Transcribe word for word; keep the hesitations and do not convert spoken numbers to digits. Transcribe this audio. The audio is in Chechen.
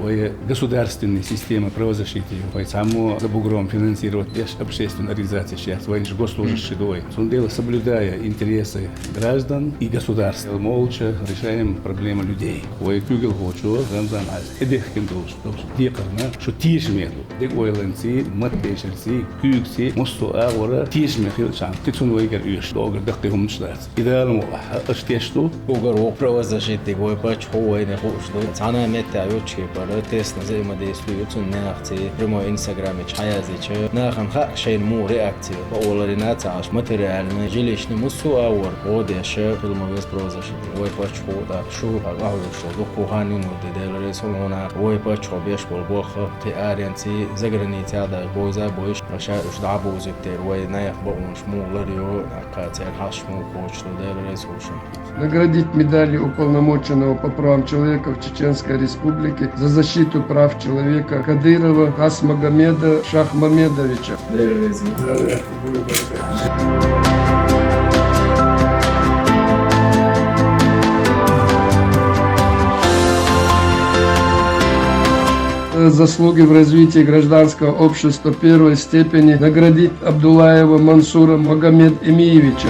Вай государственная система правозащиты, вай цхьаммо за бугром финансировать деш общественная организация сейчас, вайнаш госслужащие ду вай. Цундела, соблюдая интересы граждан и государства, молча решаем проблемы людей. Вай куьйгалхочо Рамзан Ӏаьс тӀедехкина долуш, долуш декхарна, шу тешаме ду. Дега ойланций, маттаэшарций, куьйгаций, массо а агӀора тешаме хилчахьана, кхин цунна вайгара оьшуш догар даккхий хӀуманаш дац. И Дала мукъ лахь, аша теш ду. Угар вокху правозащитник вай паччахьо вайна хууш ду. Цхьана а метта йолчу кепара тесна зиъ ма дийцалуй цунна нахаца прямой Инстаграмехь хьаяздича, нахана хаьа шайна муха реакция. Бакъоларина ца Ӏаш материальный, жилищный массо а агӀор гӀо деш хила ма веза правозащитник. Вай паччахьо тӀаккха шу къахьоьгуш ву дуккха хан юнур де, Дела реза хуьлда хьуна, вай паччахьо беш болу болх кхин аренций, заграницехь а даьлча, бовза а бовзуш, аша уьш дӀа а бовзуьйту дера, вай нехан бакъонаш муха ларйо, тӀаккха церан хьашт муха кхочуш ду, Дела реза хуьлда шуна. Наградить медалью уполномоченного по правам человека в Чеченской Республике за защиту прав человека Кадырова Хасмагомеда Шахмамедовича. За заслуги в развитии гражданского общества первой степени наградить Абдулаева Мансура Магомед-Эмиевича.